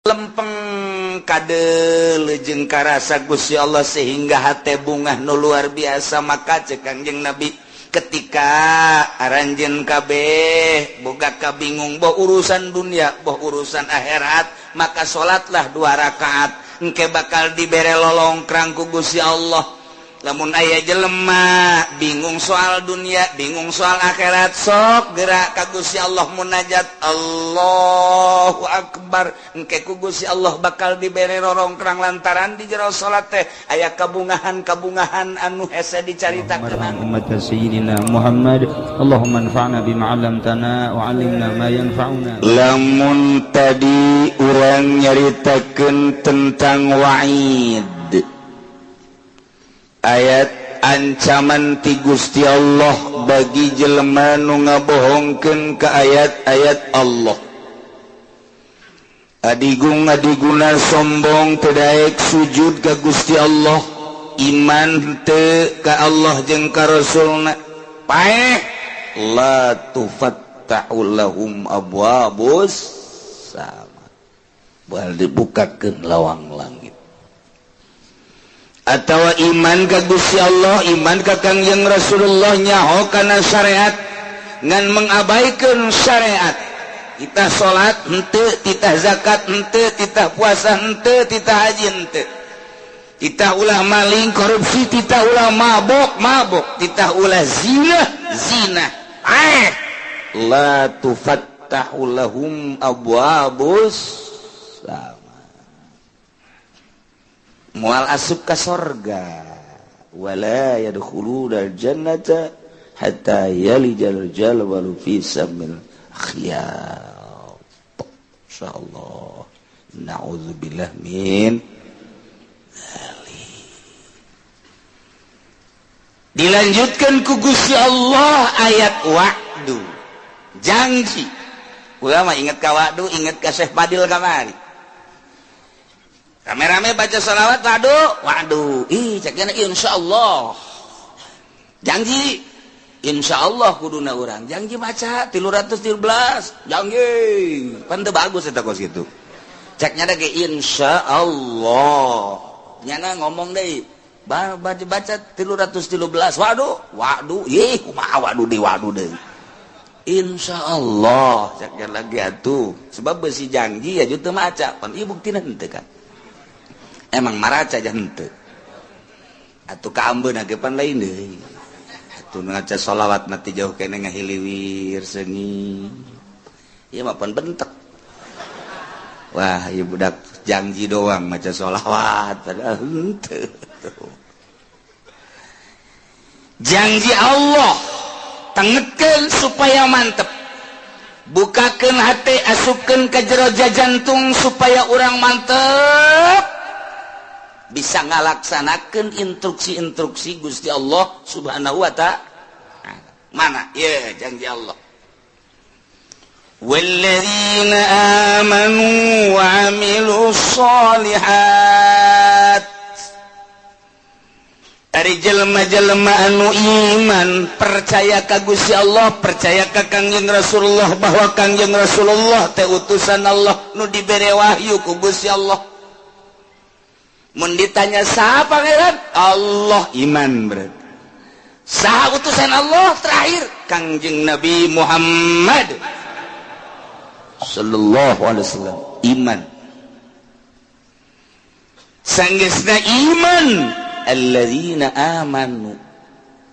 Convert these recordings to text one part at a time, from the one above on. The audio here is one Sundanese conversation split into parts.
Lempeng kade jeung karasa Gusti Allah sehingga hate bungah nu luar biasa. Maka cek Kangjeng Nabi, ketika aranjeun kabeh boga kabingung, boh urusan dunia boh urusan akhirat, maka salatlah dua rakaat, engke bakal dibere lolongkrang ku Gusti Allah. Lamun aya jelema bingung soal dunia, bingung soal akhirat, sok gerak ka Gusti Allah, munajat, Allahu Akbar, engke ku Gusti Allah bakal dibere rorongkrang lantaran di jero salat teh aya kabungahan-kabungahan anu hese dicaritakeun. Umat sayyidina Muhammad, Allahumma anfa'na bima 'allamtana wa 'allimna ma yanfa'una. Lamun tadi urang nyaritakeun tentang wa'id, ayat ancaman ti Gusti Allah bagi jelema nu ngabohongkeun ka ayat-ayat Allah, adigung adiguna sombong, teu daek sujud ka Gusti Allah, iman teu ka Allah jeung ka Rasulna, paeh, la tufattahu lahum abwabus sama, bal dibukakeun lawang langit. Atau iman ka Gusti Allah, iman ka Kangjeng Rasulullah, nyaho kana syariat ngan mengabaikan syariat, kita salat henteu, titah zakat henteu, titah puasa henteu, titah haji henteu, titah ulah maling korupsi, titah ulah mabok mabok, titah ulah zina zina, eh, la tufattahu lahum abwabus sama, moal asup ka sorga, wala yadkhuluna jannata hatta yalijal jalwalu fi samil khiyat. Insyaallah, na'udzubillah min dzalik. Dilanjutkan ku Gusti Allah ayat wa'du, janji. Ulama inget ka wa'du, inget ka Syekh Fadil kamari rame-rame baca salawat, waduh waduh, ih, ceknya insyaallah janji, insyaallah kuduna urang janji maca 313 janji pan teu bagus eta kos kitu. Ceknya ge insyaallah nyana ngomong deui, baca baca 313, waduh waduh, ih, kumaha waduh deui, waduh deui, insyaallah ceknya lagi atuh, sebab besi janji ya teu maca pan ieu buktina henteu kan. Emang maraca aja henteu atuh kaambeun ge pan lain deui atuh, ngaca sholawat mati jauh kene ngahiliwir seungit ieu mah pan bentek, wah, ieu budak janji doang maca sholawat padahal henteu. Janji Allah tengetkeun supaya mantep, bukakeun hate, asupkeun ka jero jantung supaya urang mantep bisa ngalaksanakan instruksi-instruksi Gusti Allah Subhanahu wa ta'ala. Mana? Ya, janji Allah. Walladzina amanu wa amilus sholihat. Ari jelema-jelema anu iman, percaya ka Gusti Allah, percaya ka Kangjeng Rasulullah bahwa Kangjeng Rasulullah teh utusan Allah nu dibere wahyu ku Gusti Allah. Mun ditanya saha pangeran? Allah, iman berarti. Saha utusan Allah terakhir? Kangjeng Nabi Muhammad sallallahu alaihi wasallam, iman. Sanggeusna iman, alladzina amanu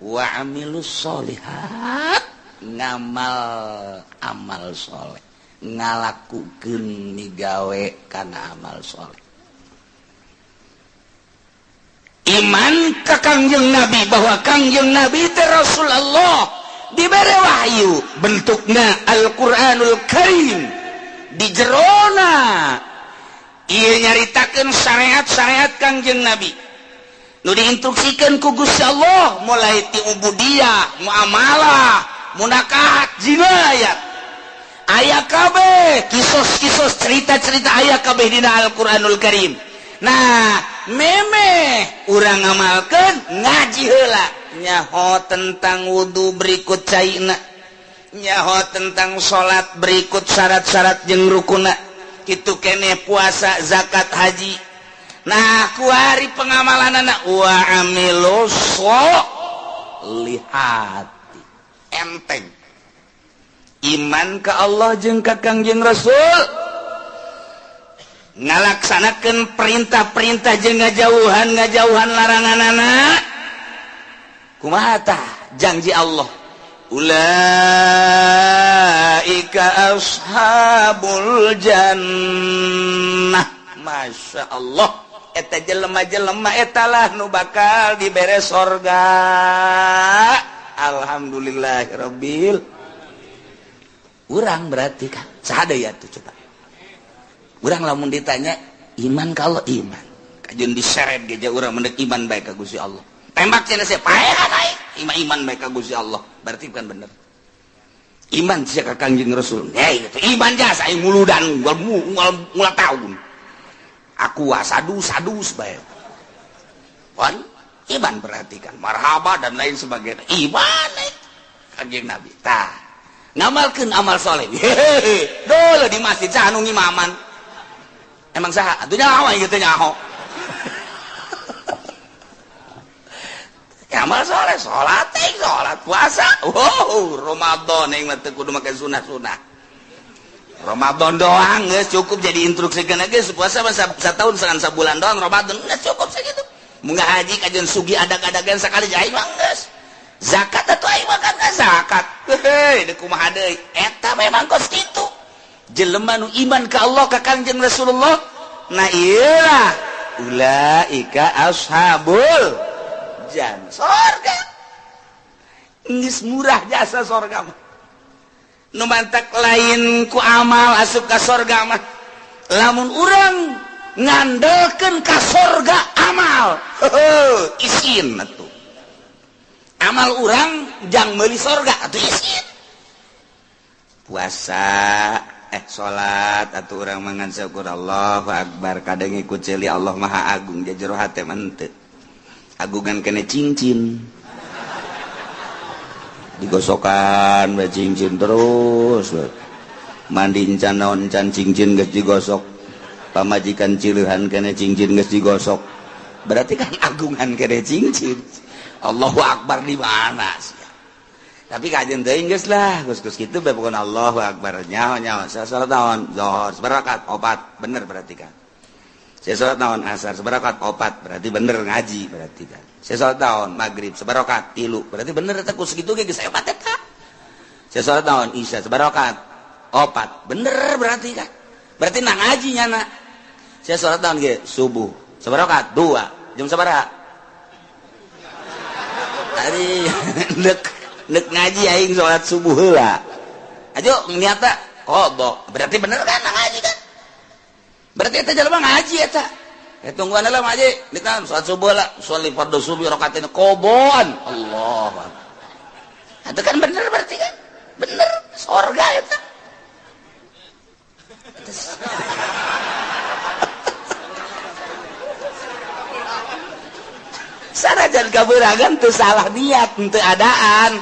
wa amilus sholihat, ngamal amal soleh, ngalakukeun migawe kana amal soleh. Iman ke Kangjeng Nabi bahwa Kangjeng Nabi teh Rasulullah, dibere wahyu bentukna Al-Qur'anul Karim, di jerona ieu nyaritakeun syariat-syariat Kangjeng Nabi nu diinstruksikeun ku Gusti Allah, mulai ti ubudiyah, muamalah, munakahat, jinayat, aya kabeh kisos-kisos, cerita-cerita aya kabeh dina Al-Qur'anul Karim. Nah, memeh urang ngamalkeun, ngaji heula, nyaho tentang wudu berikut caina, nyaho tentang salat berikut syarat-syarat jeung rukuna. Kitu keneh puasa, zakat, haji. Nah, kuari pengamalan anak wa amilus lihati enteng iman ke Allah jeung ka Kangjeng Rasul, ngalaksanakeun perintah-perintah jeung ngajauhan ngajauhan larangan. Anak kumaha tah janji Allah? Ulaika ashabul jannah. Masya Allah, eta jelema-jelema etalah nu bakal dibere sorga. Alhamdulillahirabbil. Urang berarti kan saha ya tuh? Coba urang lamun ditanya iman, kalau iman kajeun diseret ge urang mendek iman baik ka Gusti Allah, tembak cenah sia, paeh naik iman, iman baik ka Gusti Allah, berarti bukan bener iman sia ka Kangjeng Rasul. Hei, itu iman jasa aing muludan unggal unggal tahun aku sadu sadu bae. Wan iman berarti kan marhaba dan lain sebagainya, iman eh Kangjeng Nabi. Tah, ngamalkeun amal soleh, hehehe, dulu di masjid saha nu ngimaman? Emang saha atuh nyaho gitu? Nyaho amal soleh, sholat eh, sholat, puasa. Wow, Ramadan yang mah teu kudu make sunah-sunah. Ramadan doang geus cukup jadi instruksi geus. Puasa mah satahun sangan sabulan doang, Ramadan geus cukup segitu. Munggah haji kajian sugi adag-adagan sekali aing mah geus. Zakat atuh aing mah kan zakat, heuh, deuk kumaha deui. Eta memang kos kitu jelema nu iman ka Allah, ka Kangjeng Rasulullah. Nah, iyalah ulaika ashabul jan sorga. Geus murah jasa sorga mah. Nu mantak lain ku amal asup ka sorga mah. Lamun urang ngandelkeun ka sorga amal, heuh, isin atuh. Amal urang jang meuli sorga atuh isin. Puasa, eh, salat atau urang mangan syukur Allahu Akbar, kadang ikut celi Allah Maha Agung, jero hate mah henteu. Agungan kena cincin digosokan bae, cincin terus mandi encan naon encan, cincin geus digosok. Pamajikan cileuhan kena cincin geus digosok, berarti kan agungan kena cincin. Allahu Akbar di mana? Tapi kajian teuing geus lah, geus geus kitu bae pokona. Allahu Akbar, nyaho nyaho. Saya salat naon? Zuhur sabarakat? Opat, bener berarti kan. Saya salat naon? Asar sabarakat? Opat, berarti bener ngaji berarti kan. Saya salat naon? Maghrib sabarakat? Tilu, berarti bener eta. Ku segitu ge geus hebat eta. Saya salat naon? Isya sabarakat? Opat, bener berarti kan, berarti nak ngaji nyana. Saya salat naon ge? Subuh sabarakat? Dua. Jam sabaraha? Ari nek nek ngaji aing salat subuh heula aja niatna qada, berarti bener kan nak ngaji kan, berarti eta jelema ngaji eta. Eh, tungguan lah ngaji kita salat subuh lah, sholat fardu subuh rakaat qadaan. Allah, itu kan bener berarti kan, bener sorga eta. Sanajan kabeuragan teu salah niat, teu adaan.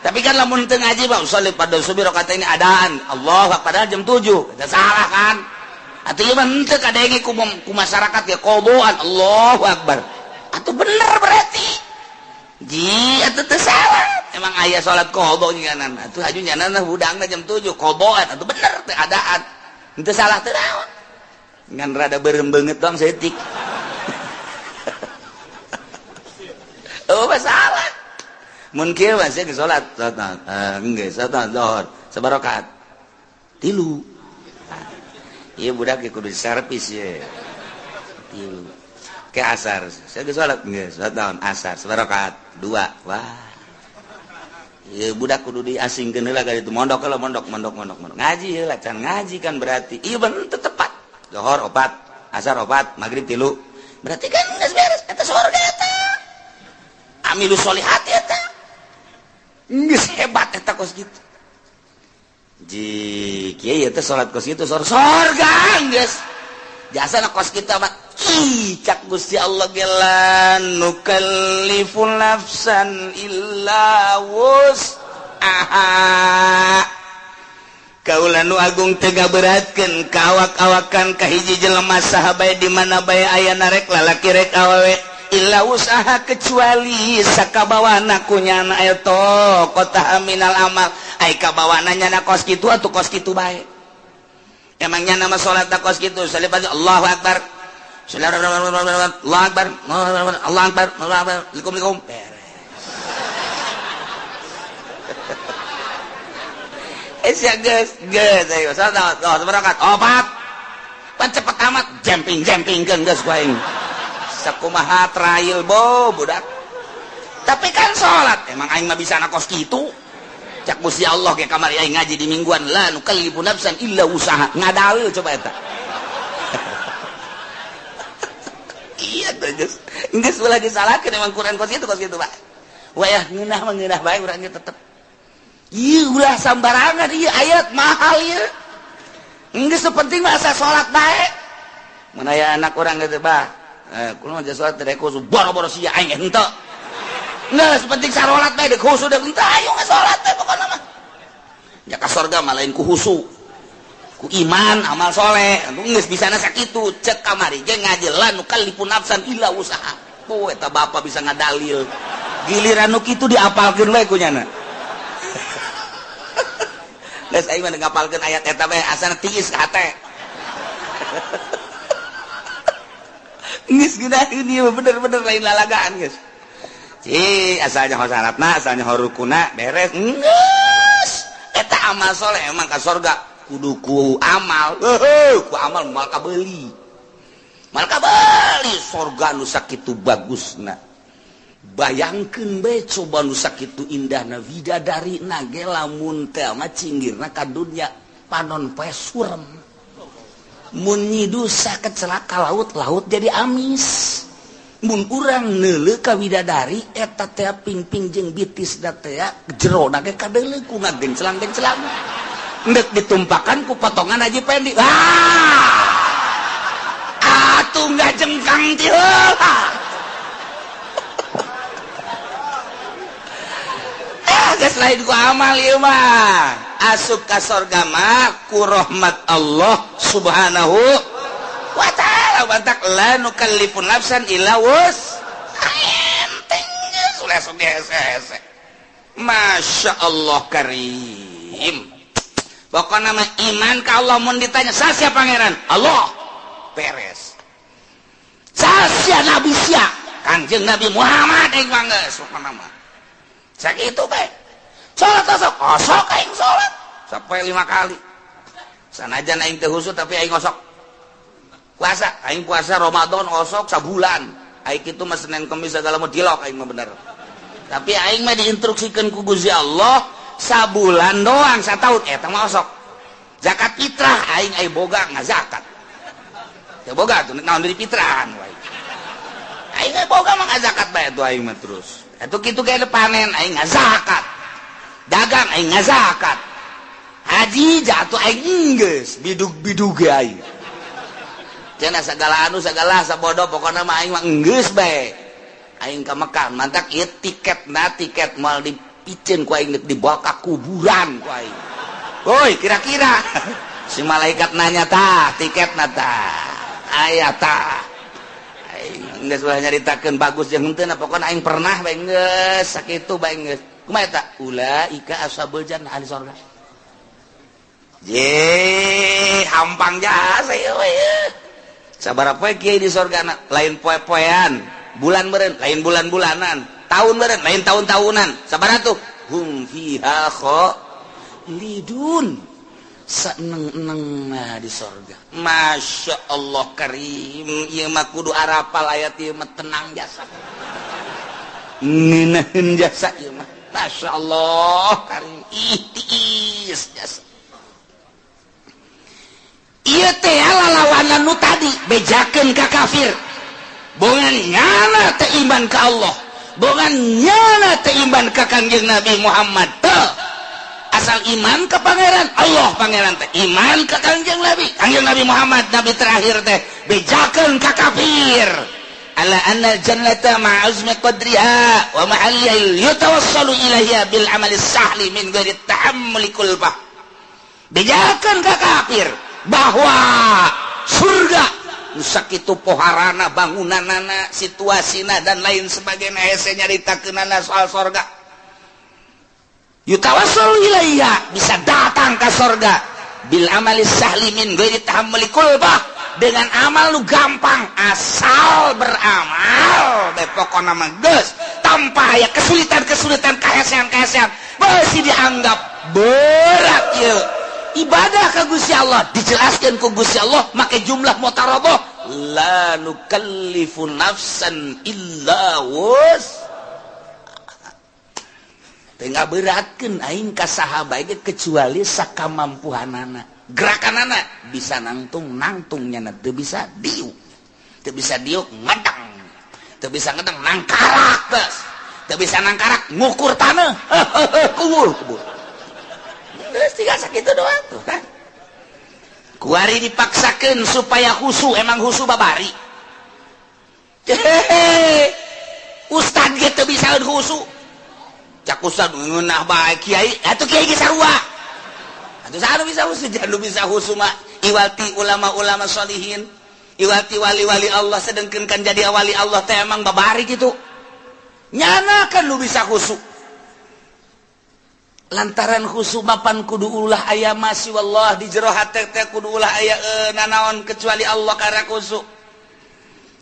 Tapi kan lamun teu ngaji mah sholli pada subuh rakaat ini adaan Allah, padahal jam 7, eta salah kan. Atuh ieu mah henteu kadenge ku masyarakat ya qadaan Allahu Akbar. Atuh bener berarti. Ji atuh teu salah. Emang aya salat qada nyanan. Atuh haju nyanan hudangna jam 7 qadaan, atuh bener teu adaan. Henteu salah teu naon. Ngan rada beureum beungeut doang saeutik. Oh, masalah. Mun kieu mah sia geus salat, salat geus salat zuhur sabarakat? Tilu. Ieu budak ge kudu servis ye. Tilu. Ke asar, sia geus salat geus salat naon? Asar sabarakat? Dua. Wah. Ieu budak kudu diasingkeun heula ka ditu, mondok heula, mondok mondok mondok mondok. Ngaji heula, can ngaji kan berarti. Ieu bener teu tepat. Zuhur opat, asar opat, maghrib tilu. Berarti kan geus beres eta sorga eta. Amilu solihat eta geus hebat eta kos kitu. Ji kieu ieu teh salat kos kitu sorga geus jasana kos kitu mah. Ih, cak Gusti Allah ge la nukallifu nafsan illa wus'aha. Kaula nu agung teu ngaberatkeun ka awak-awakan ka hiji jelema saha bae di mana bae aya rek lalaki rek awewe illa usaha kecuali sakabawana ku nyana eta kota minal amal ai kabawana nyana kos kitu atuh kos kitu bae. Emang nyana mah salat kos kitu salibati Allahu akbar. Allahu akbar. Allahu akbar. Allahu akbar. Assalamualaikum. Beres. Ya geus geus ayo salat barakat opat pan cepet amat jumping jumping geus ku aing sakumaha trail bo budak tapi kan salat emang aing mah bisa na kos kitu cak Gusti Allah ge kamari aing ngaji di mingguan la nukallifu nafsan illa usaha ngadalil coba eta. Iya tuh geus geus ulah disalahkeun emang Quran kos kitu Pak wayah ngeunah mah ngeunah bae urang ge tetep. Iya ulah sambarangan iya ayat mahal iya. Geus penting mah asa salat bae. Mun aya anak urang geus bah, kulo mah salat teh khusus boro-boro sia aing henteu. Geus penting sarolat bae deuk khusus deuk henteu ayo salat teh pokona mah. Nya ka sorga mah lain ku khusu. Ku iman amal soleh. Geus bisana sakitu cek kamari ge ngaji la nukallifu nafsan illa usaha. Oh eta bapa bisa ngadalil. Giliran nu kitu diapalkeun we ku nyana. Geus aing mah ngapalkeun ayat eta bae asana tiis ka hate. Geus geunaheun ieu bener-bener lain lalagaan geus. Ci asalnya ho syaratna, asalnya ho rukuna beres. Geus eta amal soleh emang ka sorga kudu ku amal. Heuh, ku amal moal kabeuli. Moal kabeuli sorga nu sakitu bagusna. Bayangkeun bae coba nu sakitu indahna widadari na ge lamun teh mah cinggirna ka dunya panon poe surem. Mun nyidusa kecelaka laut, laut jadi amis. Mun urang neuleuh ka widadari eta teh pingping jeung bitis da teh jerona ge kadeuleuh ku ngagencelang-gencelang. Endek ditumpakan ku potongan Haji Pendi. Ah! Atuh ngajengkang ti heula. Geus lain ku amal ieu mah asup ka sorga mah ku rahmat Allah subhanahu wa ta'ala batak la nukallifu nafsan illa wus enteng geus ulah sok dihese-hese. Masya Allah karim. Pokona mah iman ka Allah mun ditanya sasia pangeran Allah beres. Sasia nabi sia Kanjeng Nabi Muhammad aing mah geus pokona mah sakitu bae. Salat osok, osok aing salat sampai 5 kali. Sanajan aing teu khusyuk tapi aing osok. Puasa, aing puasa Ramadan osok sabulan. Aing kitu mah Senin Kemis segala mah dilok aing mah bener. Tapi aing mah diinstruksikeun ku Gusti Allah sabulan doang sataun eta mah osok. Zakat fitrah aing aya boga ngazakat. Teu boga tuh naon dari fitrahan wae. Aing boga mah ngazakat bae tuh aing mah terus. Atuh kitu ge panen aing ngazakat. Dagang aing ngazakat. Haji jatuh aing geus bidug-bidug ge aing. Cenah sagala anu sagala sabodo pokona mah aing mah geus bae. Aing ka Mekah mantak ieu tiketna tiket moal dipiceun ku aing dibawa ka kuburan ku aing. Woi kira-kira si malaikat nanya tah tiketna tah aya tah. Aing geus ulah nyaritakeun bagus jeung henteu pokona aing pernah bae geus sakitu bae geus. Kumaha eta? Ulaika ashabul jannah ahli sorga. Ye, hampang jasa ieu we. Sabaraha poe kiai di sorgana? Lain poe-poean, bulan meureun, lain bulan-bulanan, tahun meureun, lain tahun-tahunan. Sabaraha tuh? Hum fiha khalidun. Saeneng-enengna di sorga. Masya Allah karim, ieu mah kudu arapal ayat ieu mah tenang jasa. Ngeunaheun jasa ieu mah. Masya Allah karim ihtiis jasa. Ieu teh lalawanan nu tadi bejakeun ka kafir. Bongan nyana teh iman ka Allah, bongan nyana teh iman ka Kangjeng Nabi Muhammad teh. Asal iman ka pangeran Allah pangeran teh iman ka Kangjeng Nabi, Kangjeng Nabi Muhammad nabi terakhir teh bejakeun ka kafir. Ala anna al-jannata ma'azmi qadriha wa mahalliha yatawassalu ilaiha bil amali sahli min ghairi ta'ammuli kulfah. Bejakeun ka kafir bahwa surga nu sakitu poharana, bangunanana, situasina, dan lain sebagainya, hese nyaritakeunana soal sorga. Yutawassul ilaiha, bisa datang ke sorga, bil amali sahli min ghairi tahammuli kulbah, dengan amal nu gampang, asal beramal bae pokona mah geus, tanpa aya kesulitan-kesulitan, kahesean-kahesean beusi dianggap berat ieu ibadah ka Gusti Allah. Dijelaskan ku Gusti Allah make jumlah mutaraboh, la nukallifu nafsan illa wus. Teu ngaberatkeun aing ka saha bae kecuali sakamampuhanana. Gerakanana bisa nangtung, nangtung, nyana teu bisa diuk, teu bisa diuk ngedang, teu bisa ngedang nangkarak, geus teu bisa nangkarak ngukur tanah, kubur kubur. Geus tinggal sakitu doang tuh kan. Kuari dipaksakeun supaya khusu, emang khusu babari. Hehehe, ustad ge teu bisa khusu. Cak ustad ngeunah bae kiai, atuh kiai ge sarua. Atuh saha nu bisa khusu? Jangan nu bisa khusu mah iwati ulama-ulama sholihin, iwati wali-wali Allah, sedengkeun kan jadi wali Allah teh emang babari gitu. Nyana kan nu bisa khusu. Lantaran khusu mapan kudu ulah aya masih wallah di jero hate teh, kudu ulah aya nanaon kecuali Allah karena khusu.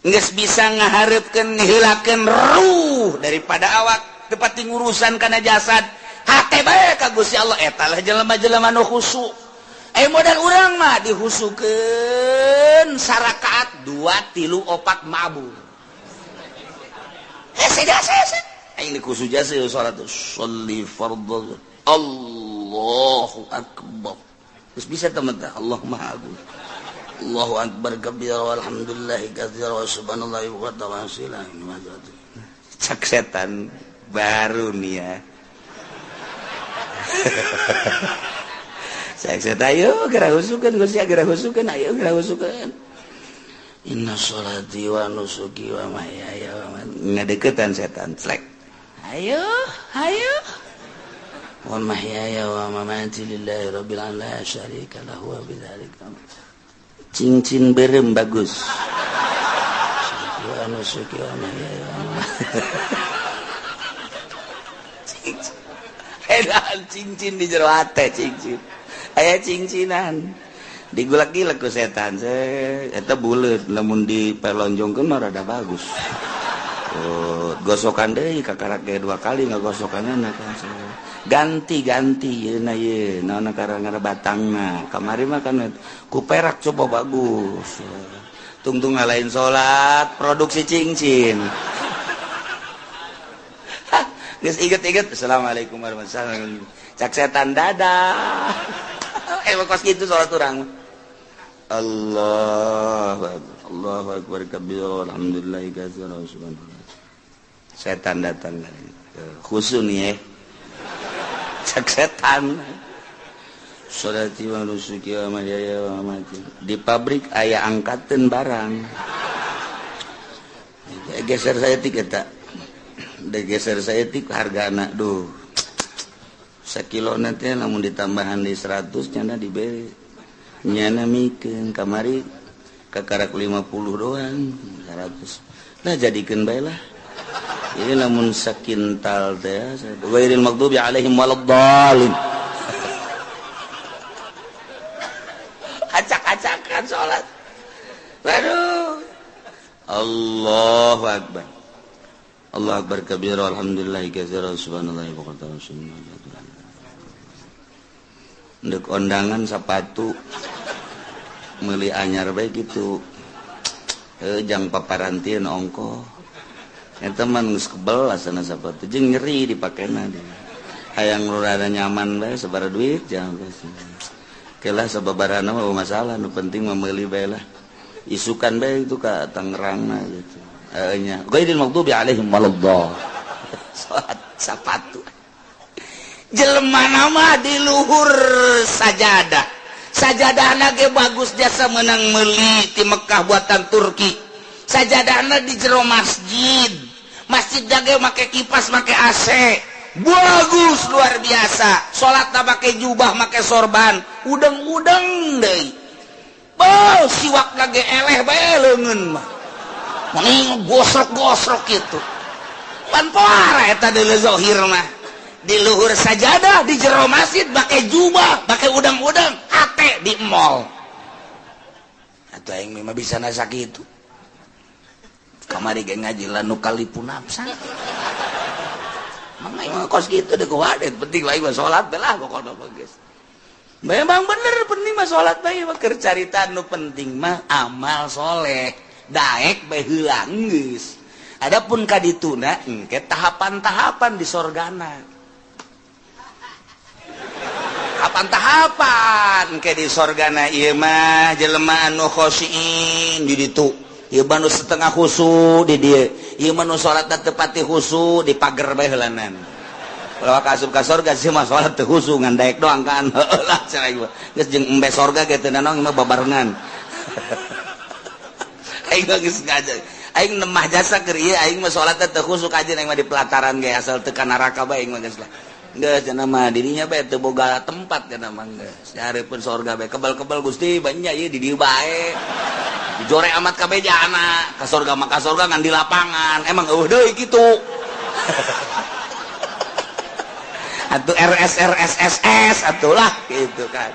Geus bisa ngahareupeun, ngiheulakeun ruh daripada awak, tepati ngurusan kana jasad, hate bae ka Gusti Allah, eta lah jelema-jelema nu khusu. Modal urang mah dihusukeun sarakaat dua tilu opat mabur. Hese jasa hese aing dikhusu jasa salat sholli fardhu, Allahu akbar. Terus bisa teman teh Allah Maha Agung. Allahu akbar kabira walhamdulillahi katsira wa subhanallahi wa ta'ala. Cak setan baru nih ya. Cak setan, ayo geura husukeun Gusti, geura husukeun, ayo geura husukeun. Inna sholati wa nusuki wa mahyaya wa mamati. Ngadeukeutan setan tlek. Ayo, ayo. Wa mahyaya wa mamati lillahi rabbil alamin la syarika lahu wa bidzalika. Cincin berem bagus. Wa nusuki wa mahyaya wa mamati. Cincin. Edan cincin di jero hate cincin. Aya cincinan. Digulak-gilek ku setan. Eta buleut lamun dipelonjongkeun mah rada bagus. Oh, gosokan deui kakarak ge dua kali ngagosokanna kan. Ganti-ganti yeuna ye naon karang batangna. Kamari mah kan ku perak coba bagus. Tungtung ngalain salat produksi cincin. Geus inget-inget assalamualaikum warahmatullahi wabarakatuh. Cak setan dadah. Kos kitu salat urang. Allah Allahu akbar kabir alhamdulillahi katsira subhanallah. Setan datang khusu nih ya. Cak setan. Sholati wa nusuki wa mahyaya wa mamati. Di pabrik aya angkateun barang. Geser saya tik eta. Geser saya tik hargana duh. Sakilo nanti lamun ditambahan di 100 nyana diberi. Nyana mikeun kamari kakarak 50 doang 100. Lah jadikeun bae lah. Ini lamun sakintal teh ghairil maghdubi alaihim waladdallin. Acak-acakan salat. Waduh. Allahu akbar. Allahu akbar kabira alhamdulillahi katsira subhanallahi wa bihamdihi. Ndek ondangan sepatu meuli anyar bae kitu. Jang paparantieun ongkoh. Eta mah geus kebel asana sapatu jeung nyeri dipakena dia. Hayang nu rada nyaman bae sabaraha duit jangan kelah sababarana mah masalah, nu penting mah meuli bae lah. Isukan bae itu ka Tangerangna gitu. Nya ghairil maghdubi alaihim waladdallin. Salat sapatu. Jelema nama di luhur sajadah. Sajadahna ge bagus jasa menang meuli ti Mekah buatan Turki. Sajadahna di jero masjid. Masjid ge make kipas, make AC. Bagus luar biasa. Salat tak pakai jubah, make sorban, udeng-udeng deui. Beuh, siwak lagi eleh bae leungeun mah. Meni gosrok-gosrok kitu. Pan poara eta deuleu zahir mah. Di luhur sajadah di jero masjid make jubah, make udang-udang, hate di mall. Atuh aing mah bisa nasa kitu. Kamari ge ngaji la nukalipu nafsa. Mang aing mah kos kitu deui kuwadet, penting aing mah salat bae lah pokona mah geus. Memang bener penting mah salat bae mah keur carita nu penting mah amal soleh. Daek bae heula geus. Adapun kadituna engke tahapan-tahapan di sorgana. Tahapan-tahapan engke di sorgana ieu mah jelema anu khosyin di ditu. Ieu mah nu setengah khusu di dieu. Ieu mah nu salatna teu pati khusu di pager bae heulanan. Kalau ka asup ka sorga sih mah salat teu khusu ngan daek doang kan. Heueuh lah cenah ieu. Geus jeung embe sorga ge teu nanaon mah babarengan. Aing mah geus ngajar. Aing nemah jasa keur ieu aing mah salat teh teu khusuk aja aing mah di pelataran ge asal teu ka neraka bae aing mah geus lah. Geus cenah mah dirinya bae teu boga tempat cenah mah geus. Dihareupeun sorga bae kebal-kebal Gusti banyak ieu di dieu bae. Dijore amat kabeh jana ka sorga mah ka sorga ngan di lapangan. Emang eueuh deui kitu. Atuh RS RS SS atuh lah gitu kan.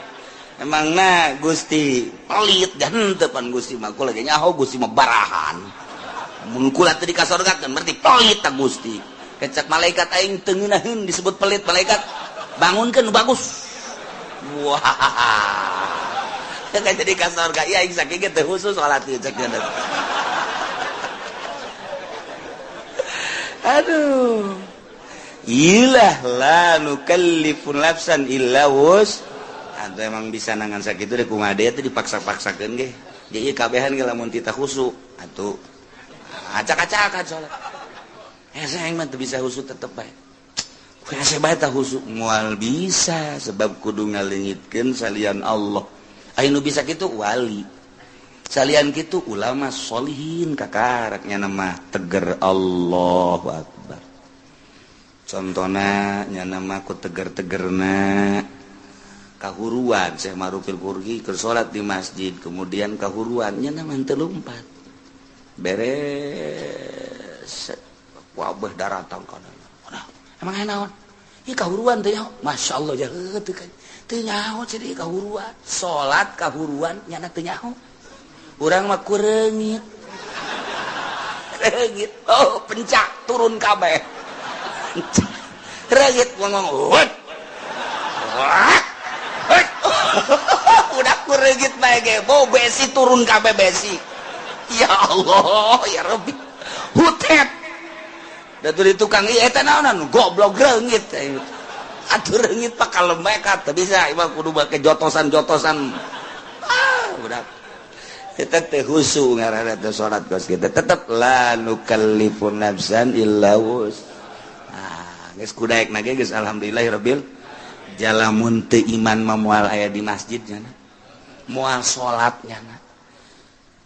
Emang na Gusti pelit dan henteu pan Gusti mah kula ge nyaho Gusti mah barahan. Mun kula teu dikasorgakeun berarti pelit ta Gusti. Kecak malaikat aing teu ngeunaheun disebut pelit malaikat. Bangunkeun nu bagus. Wah. Teu jadi ka sorga ieu aing sakieu ge teu khusus salat ieu cek geus. Aduh. Ilah la nukallifu nafsan illa wus. Atau emang bisa nangan sakitu deh kumaha deui teh dipaksa-paksakeun ge. Jadi kabehan ge lamun tita khusu atuh acak-acakan salat. Hese aing mah teu bisa khusu tetep bae. Hese bae tah khusu moal bisa sebab kudu ngaleungitkeun salian Allah. Aya nu bisa kitu wali. Salian kitu ulama sholihin kakarak nya mah teger Allahu Akbar. Contona nya mah ku teger-tegerna kahuruan Syekh Ma'rufil Qurhi keur salat di masjid kemudian kahuruan nya mah teu lumpat beres wabah daratang kana. Emang aya naon? Ieu kahuruan teh nyaho. Masyaallah jaheut teu kan. Teu nyaho cenah kahuruan. Salat kahuruan nya teu nyaho. Urang mah kureungit. Reungit. Oh, pencak turun kabeh. Reungit ngomong. Wah. Udah kuregit bae ge, bau besi turun kabeh besi. Ya Allah, ya Rabbi. Hutet. Da teu di tukang ieu eta naonan goblok reungit. Atuh reungit pak kalem bae ka teu bisa ieu kudu make jotosan-jotosan. Ah, udah. Eta teh khusu ngaranna teh salat kos kitu. Tetep la nukallifu nafsan illa wus. Ah, geus kudaekna ge geus alhamdulillahirabbil jalamun teu iman mah moal aya di masjid nya moal salat nya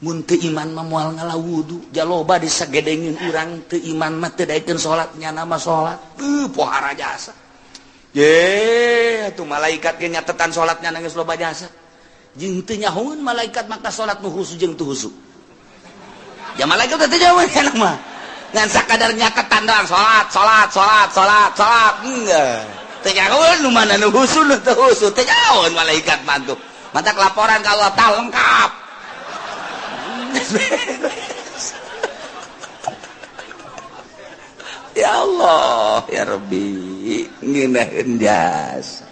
mun teu iman mah moal ngala wudu jaloba disagedengin urang teu iman mah teu daekeun salat nya mah salat teu pohara jasa ye atuh malaikat ge nyatetan salatnya geus loba jasa jeung teu nyahoeun malaikat maka salat nu khusu jeung teu khusu ja malaikat teh teu jauh enak mah ngan sakadar nyatetan doang salat salat salat salat salat enggak teu nyahoeun nu mana nu khusu nu teu khusu teu nyahoeun malaikat mah tuh matak laporan ka Allah tah lengkap. Ya Allah ya Rabbi ngeunaheun jasa.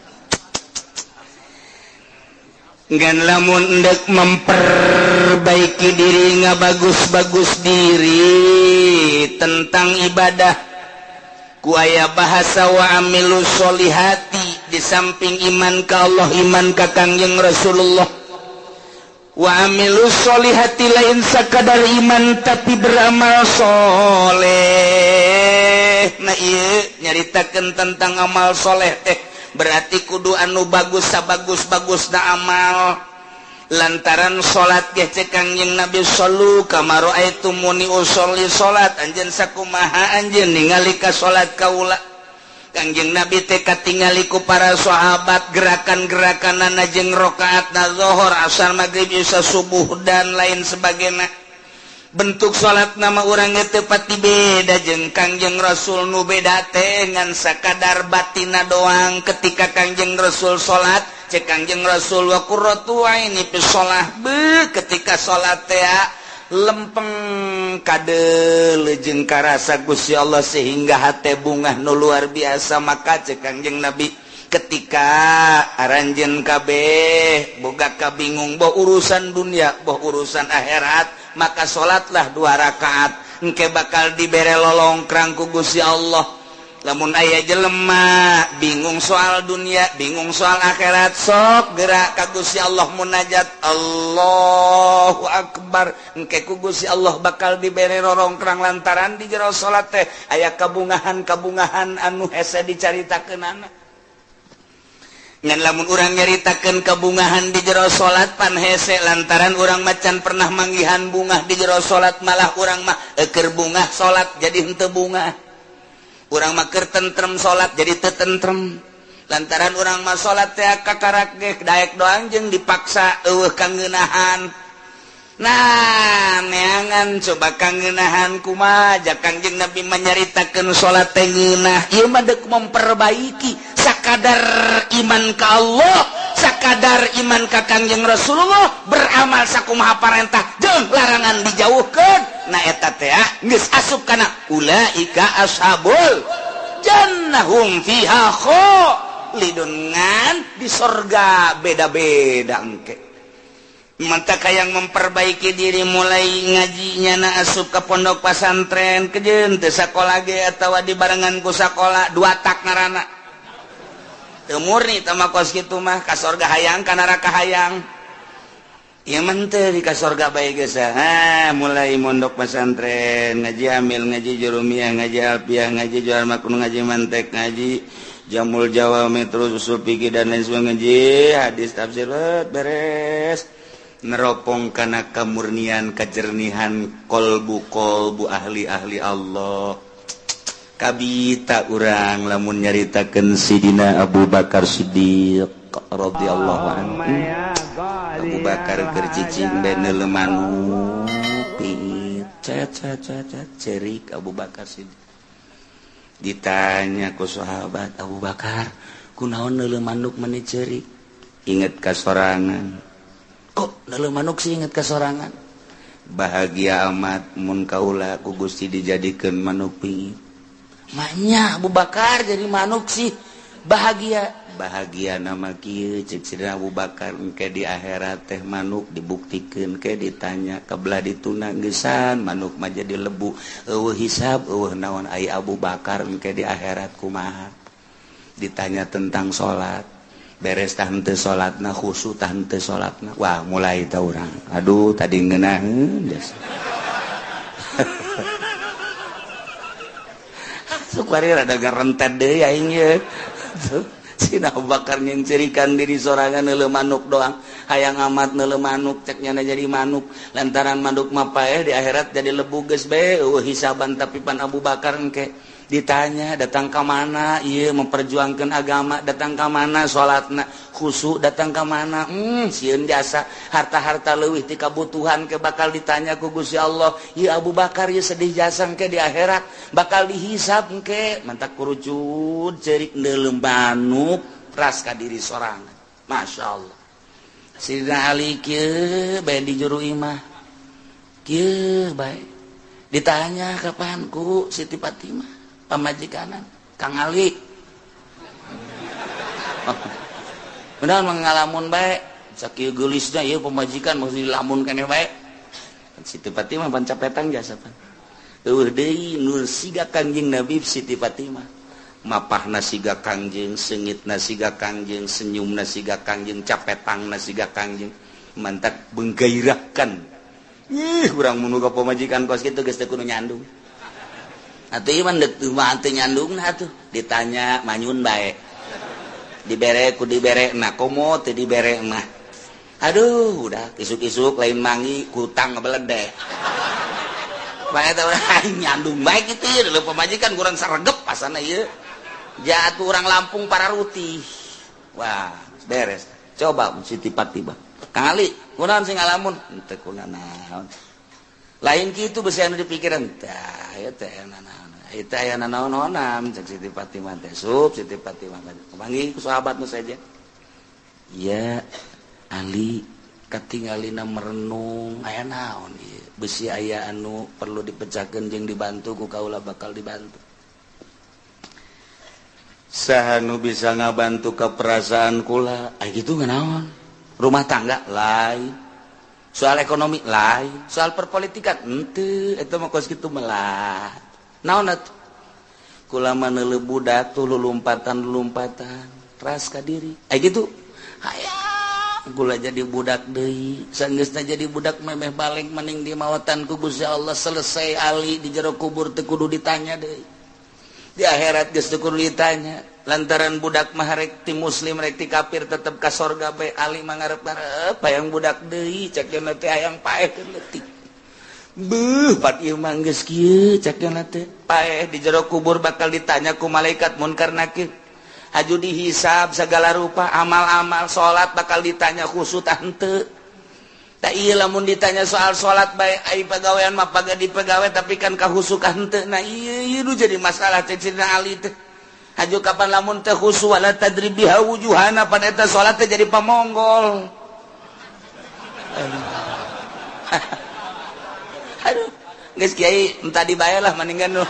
Ngan lamun endek memperbaiki diri ngabagus-bagus diri tentang ibadah ku aya bahasa wa amilu sholihati di samping iman ka Allah iman ka Kangjeng Rasulullah wa amilu sholihati lain sakadar iman tapi beramal soleh. Nah ieu nyaritakeun tentang amal soleh teh berarti kudu anu bagus sabagus-bagusna amal lantaran salat ge cek Kangjeng Nabi sallu kama raaitumuni usolli salat anjeun sakumaha anjeun ningali ka salat kaula. Kangjeng Nabi teh katingali ku para sahabat gerakan-gerakanana jeung rakaatna zuhur, asar, maghrib, isya, subuh dan lain sebagainya. Bentuk salat nama urang teu pati beda jeung Kangjeng Rasul, nu beda teh ngan sakadar batina doang. Ketika Kangjeng Rasul salat, cek Kangjeng Rasul wa qurratu aini fi shalah, be ketika salat teh lempeng kade jeung karasa Gusti Allah sehingga hate bungah nu luar biasa. Maka cek Kangjeng Nabi, ketika aranjeun kabeh boga kabingung boh urusan dunia boh urusan akhirat, maka salatlah dua rakaat, engke bakal dibere lolongkrang ku Gusti Allah. Lamun aya jelema bingung soal dunia, bingung soal akhirat, sok gerak ka Gusti Allah munajat, Allahu Akbar, engke ku Gusti Allah bakal dibere rorongkrang lantaran di jero salat teh aya kabungahan-kabungahan anu hese dicaritakeunana. Ngan lamun urang nyaritakeun kabungahan di jero salat pan hese, lantaran urang macan pernah manggihan bungah di jero salat, malah urang mah eukeur bungah salat jadi henteu bungah. Urang mah keur tentrem salat jadi teu tentrem, lantaran urang mah salat teh kakarak ge daek doang jeung dipaksa eueuh kangeunahan. Nah, neangan coba kangeunahan kumaha ja Kangjeng Nabi menyaritakeun salat teh ngeunah. Ieu mah deuk memperbaiki sakadar iman ka Allah, sakadar iman ka Kangjeng Rasulullah, beramal sakumaha parentah jeung larangan dijauhkeun. Nah, eta teh geus asup kana ulaika ashabul jannah hum fiha khalidun, ngan di sorga beda-beda engke. Mantap yang memperbaiki diri mulai ngajinya na asup ke pondok pesantren kejeun teu sakola ge atawa dibarengan ku sakola dua tak ngaranna. Teu murni tah mah kos kitu mah, ka sorga hayang ka neraka hayang. Ieu mah teu di ka sorga bae geus. Ha, mulai mondok pesantren, ngaji amil, ngaji jurumiyah, ngaji alfiah, ngaji jual makun, ngaji mantek, ngaji jamul jawami, terus usul fikih dan lain sebagainya, ngaji hadis tafsir beres. Neropong kana kamurnian kajernihan kolbu-kolbu ahli-ahli Allah. Kabita urang lamun nyaritakeun Sidina Abu Bakar Siddiq radhiyallahu anhu. Abu Bakar keur cicing bae neuleu manuk pit cet cet cet cerik Abu Bakar Siddiq. Ditanya ku sahabat, Abu Bakar kunaon neuleu manuk meni cerik? Inget ka sorangan. Kok neuleu manuk sih inget ka sorangan? Bahagia amat mun kaula ku Gusti dijadikeun manuk pingit. Maknya Abu Bakar jadi manuk sih bahagia. Bahagia nama kieu cek Sidina Abu Bakar, engke di akhirat teh manuk dibuktikeun ke ditanya kebelah dituna geusan manuk mah jadi lebu, eueuh hisab eueuh naon, ai Abu Bakar engke di akhirat kumaha? Ditanya tentang salat, beres tah henteu salatna, khusyuk tah henteu salatna. Wah, mulai tah urang, aduh tadi ngeunaheun geus. Sukwari rada garentet deui aing ye. Sina Abu Bakar nyincirikan diri sorangan neuleu manuk doang, hayang amat neuleu manuk cek nyana jadi manuk, lantaran manuk mah paeh di akhirat jadi lebu geus bae eueuh hisaban. Tapi pan Abu Bakar engke ditanya datang ka mana ieu memperjuangkeun agama, datang ka mana salatna khusyuk, datang ka mana sieun jasa harta-harta leuwih ti kabutuhan ke bakal ditanya ku Gusti Allah. Ieu Abu Bakar ieu sedih jasa engke di akhirat bakal dihisab engke. Mantak kurucut ceurik neuleu manuk ras ka diri sorangan. Masya Allah. Sidina Ali kieu bae di juru imah kieu bae ditanya kapan ku Siti Fatimah pamajikanan Kang Ali. Benar mengalamun bae sakieu geulisna ieu pamajikan mesti dilamun keneh bae. Siti Fatimah pancapetang jasa pan. Eueuh deui nur siga Kangjeng Nabi Siti Fatimah. Mapahna siga Kangjeng, seungitna siga Kangjeng, senyumna siga Kangjeng, capetangna siga Kangjeng. Mantak menggairahkan. Ih, urang mun ka pamajikan kos kitu geus teu kudu nyandung. Atuh ieu mah deuk mah teu nyandungna atuh. Ditanya manyun bae. Dibere ku dibere na komo teu dibere mah. Aduh, udah isuk-isuk lain mangi kutang ngebeledeh. Bae teh urang nyandung bae kitu ieu pamajikan kurang saregep pasana ieu. Jatuh orang Lampung para rutih. Wah, beres. Coba Siti Fatimah. Kang Ali, kunaon sing ngalamun? Henteu kunanaon. Lain kitu besi anu dipikiran. Tah, ieu teh nanaon. Ieu teh aya nanaon-naonan cek Siti Fatimah teh. Sup Siti Fatimah. Panggih ku sahabat nu saja. Ya, Ali katingalina merenung aya naon ieu. Besi aya anu perlu dipecahkeun jeung dibantu ku kaula bakal dibantu. Saha nu bisa ngabantu ke perasaan kula, ay gitu naon? Rumah tangga lain, soal ekonomi lain, soal perpolitikan henteu, eta mah kos kitu melah. Naon atuh? Kula mah neuleuh budak tuh lulumpatan-lulumpatan, ras ka diri. Ay gitu. Hayang kula jadi budak deui, sanggeusna jadi budak memeh balik maning di mawatan ku Gusti Allah selesai ali di jero kubur teu kudu ditanya deui. Di akhirat geus teu kudu ditanya lantaran budak mah rek ti muslim rek ti kafir tetep ka sorga bae ali mah ngarep-ngarep hayang budak deui cek dieuna teh hayang paeh keur leutik beuh pat ieu mah geus kieu cek dieuna teh paeh di jero kubur bakal ditanya ku malaikat munkar nakir haju dihisab segala rupa amal-amal salat bakal ditanya khusyuk tah henteu. Tak iya lamun ditanya soal salat bae ai pagawean mah paga dipegawe tapi kan kahusukan henteu. Nah ieu ieu nu jadi masalah cek Sidina Ali teh. Haju kapan lamun teh khusu wala tadrib biha wujuhana pan eta salat teh jadi pamonggol. Aduh, geus kiai entah dibayar lah mendingan nu.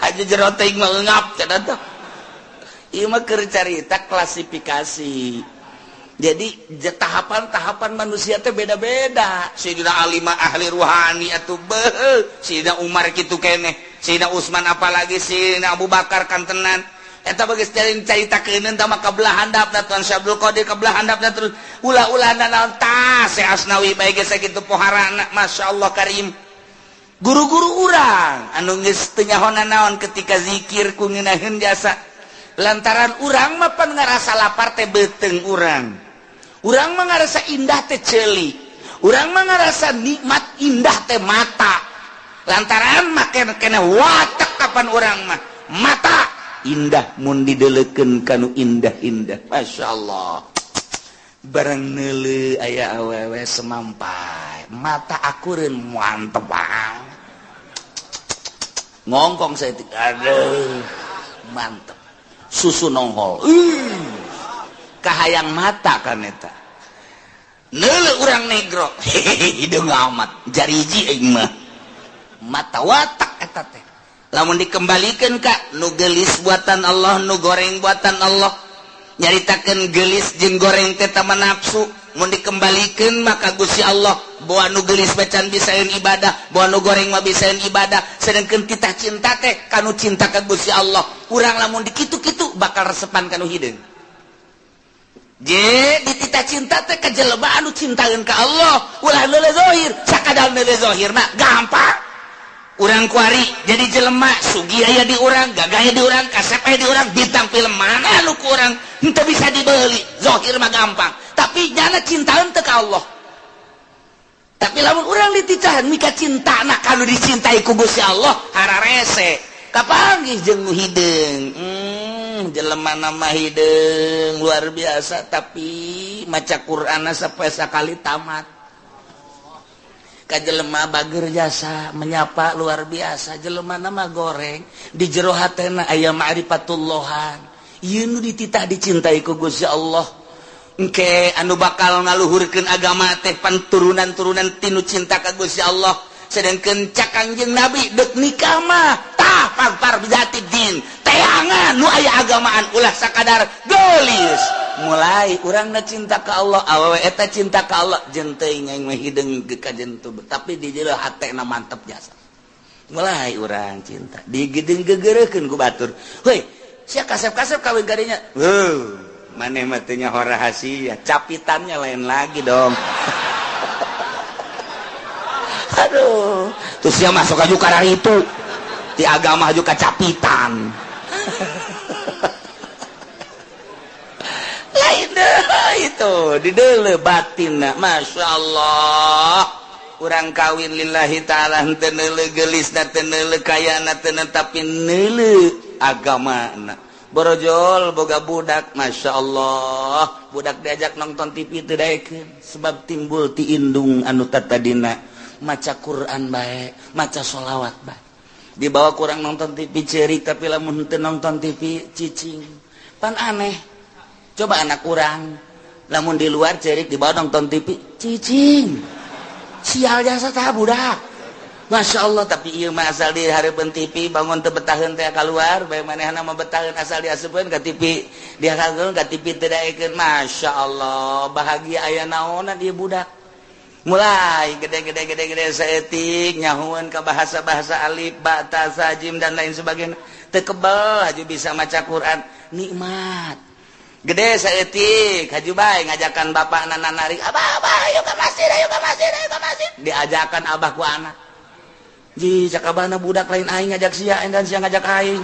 Haju jero teuing mah eungap cenah teh. Ieu mah keur carita klasifikasi. Jadi tahapan-tahapan manusia teh beda-beda. Sayyidina Ali mah ahli ruhani atuh beuh, Sayyidina Umar kitu keneh, Sayyidina Utsman apalagi Sayyidina Abu Bakar kantenan. Eta bageus carita keuneun tah mah kabelah handapna Tuan Syekh Abdul Qadir kabelah handapna terus ulah-ulah naon tah Syekh Asnawi bae geus sakitu poharana masyaallah karim. Guru-guru urang anu geus teu nyaho naon ketika zikir ku ngeunaheun jasa. Lantaran urang mah pan ngarasa lapar teh beuteung urang. Urang mah ngarasa indah teh ceuli. Urang mah ngarasa nikmat indah teh mata. Lantaran mah kene watek kapan urang mah mata indah mun dideleukeun kanu indah-indah. Masyaallah. Barang neuleuh aya awewe semampai, mata akureun mantep banget. Ngongkong saya aduh mantep. Susu nongol kahayang mata kan eta neuleuh urang negro hideung amat jariji aing mah mata watak eta teh lamun dikembalikeun ka nu geulis buatan Allah nu goreng buatan Allah nyaritakeun geulis jeung goreng teh tama nafsu mun dikembalikeun maka Gusti Allah boa nu geulis bacan bisaeun ibadah boa nu goreng mah bisaeun ibadah sedengkeun titah cinta teh kanu cinta ka Gusti Allah urang lamun dikitu-kitu bakal resepan kanu hideung je dititah cinta teh ka jelema anu cintaeun ka Allah ulah neuleuh zahir sakadar neuleuh zahir mah gampang urang kuari jadi jelema sugih aya di urang gagah aya di urang kasep aya di urang bintang film mana anu ku urang henteu bisa dibeli zahir mah gampang tapi nyana cintaeun teh ka Allah tapi lamun urang dititahan mika cintana kanu dicintai ku Gusti Allah hararese kapanggih jeung nu hideung jelema nama hideung luar biasa tapi maca Qur'anna sampai sakali tamat ka jelema bager jasa menyapa luar biasa jelema nama goreng di jero hatena aya ma'rifatullahan ieu nu dititah dicintai ku Gusti Allah engke anu bakal ngaluhurkeun agama teh panturunan-turunan tinu cinta ka Gusti Allah sedangkeun cak Kangjeng Nabi deuk nikah mah tah pagpar bijati din teangan nu aya agamaan ulah sakadar geulis mulai urangna cinta ka Allah awewe eta cinta ka Allah jeung teuing aing mah hideung ka jentu tapi di jero hatena mantep jasa mulai urang cinta digedeung gegereukeun ku batur heuy sia kasep-kasep kawin kadinya heuh maneh mah teu nyaho rahasia capitannya lain lagi dong. Aduh terus dia masuk aja karena itu di agama juga capitan lain deh itu di dele batin Masya Allah. Urang kawin lillahi ta'ala henteu neuleuh geulisna, teu neuleuh kayana, teu tapi neuleuh agamana. Borojol boga budak, Masya Allah, budak diajak nonton TV teu daekeun sebab timbul ti indung anu tatadina maca Quran bae, maca sholawat bae. Dibawa kurang nonton TV cerik, tapi lamun teu nonton TV cicing. Pan aneh. Coba anak urang lamun di luar cerik, dibawa nonton TV cicing. Sial jasa tah budak. Masya Allah, tapi ieu mah asal di hareupeun TV bangun teu betaheun teh keluar bae, manehna mah betaheun asal diasupkeun ka TV, diasupkeun ka TV teu daekeun. Masya Allah, bahagia aya naonan ieu budak. Mulai gede-gede gede-gede saeutik nyahueun ka bahasa-bahasa alif ba ta sa jim dan lain sebagainya, teu kebel haju bisa maca Quran, nikmat. Gede saeutik haju bae ngajakan bapakna narik, abah abah ayo ka masjid, ayo ka masjid, ayo ka masjid, diajakan abah ku anak. Ji cak abahna budak lain aing ngajak sia dan sia ngajak aing.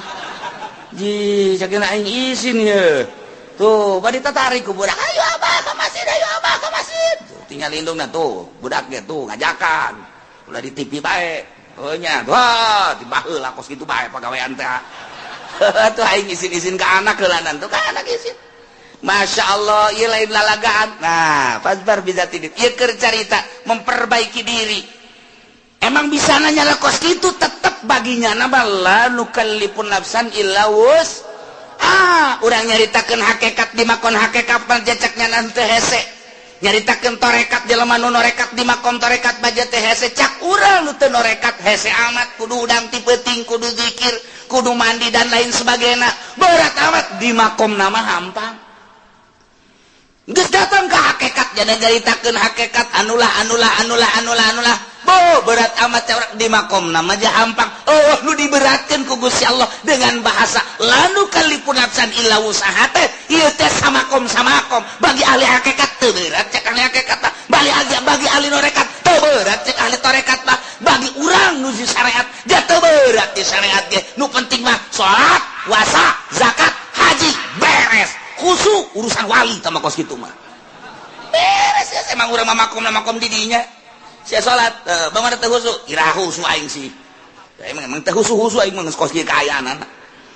Ji cak aing isin ye. Tuh bari tatarik ku budak, ayo abah ka masjid, ayo abah ka masjid. Tuh, tinggal indungna tuh budak ge tuh ngajakan. Ulah di TV bae. Heuh nya, wah dibaheula kos kitu bae pagawean teh. Tuh aing isin-isin ka anak heulanan tuh ka anak isin. Masya Allah, ieu lain lalagaan. Nah, fasbar bisa tidur. Ieu keur carita memperbaiki diri. Emang bisa nanya kos gitu tetep baginya nama la nukallifun nafsan illa wus. Ah, urang nyaritakeun hakikat di makon hakikat panjacaknya nanti hese. Nyaritakeun torekat jelema nu norekat di makom torekat baja teh hese, cak urang nu teu norekat hese amat, kudu udang ti peuting, kudu zikir, kudu mandi dan lain sebagainya. Berat amat di makom nama hampang. Geus datang ke hakikat jadi nyaritakeun hakikat anulah anulah anulah anulah anulah. Bo berat amat cewek di makom nama aja hampang. Oh nu diberatkan ku Gusti Allah dengan bahasa lanu kalipun nafsan illa wusaha teh ieu teh samakom samakom bagi ahli hakikat teu berat cek ahli hakikat mah, bagi ahli bagi ahli norekat teu berat cek ahli torekat mah, bagi urang nu di syariat ja teu berat di syariat ge, nu penting mah salat, puasa, zakat, haji beres. Khusu urusan wali tah mah kos kitu mah. Beres ya emang urang mah makom makom di dinya. Sia salat, bangun teu husu, ira husu aing sih. Emang emang teu husu-husu aing mah geus kos kieu kaayaan.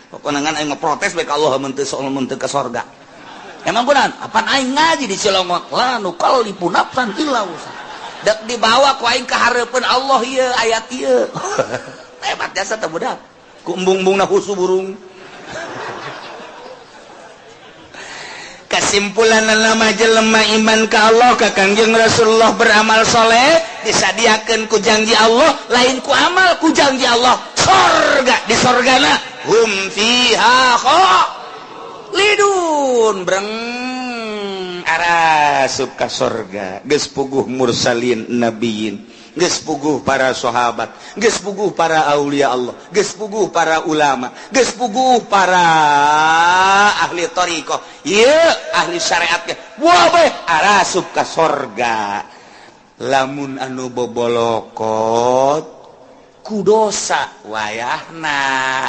Pokona ngan aing mah protes bae ka Allah mun teu mun teu ka sorga. Emang kunaon? Apan aing ngaji di Cilongok, la nukallifu nafsan illa wusaha. Dek dibawa ku aing ka hareupeun Allah ieu ayat ieu. Hebat jasa teh budak. Ku embung-embungna husu burung. Kesimpulan nama jelema iman ka Allah ka Kangjeng Rasulullah beramal soleh disadiakeun ku janji Allah, lain ku amal ku janji Allah sorga, di sorgana hum fiha khalidun, breng arasup ka sorga. Geus puguh mursalin nabiyin, geus puguh para sahabat, geus puguh para aulia Allah, geus puguh para ulama, geus puguh para ahli thariqah, ieu ahli syariat ge wabeh arasup ka sorga. Lamun anu bobolokot ku dosa wayahna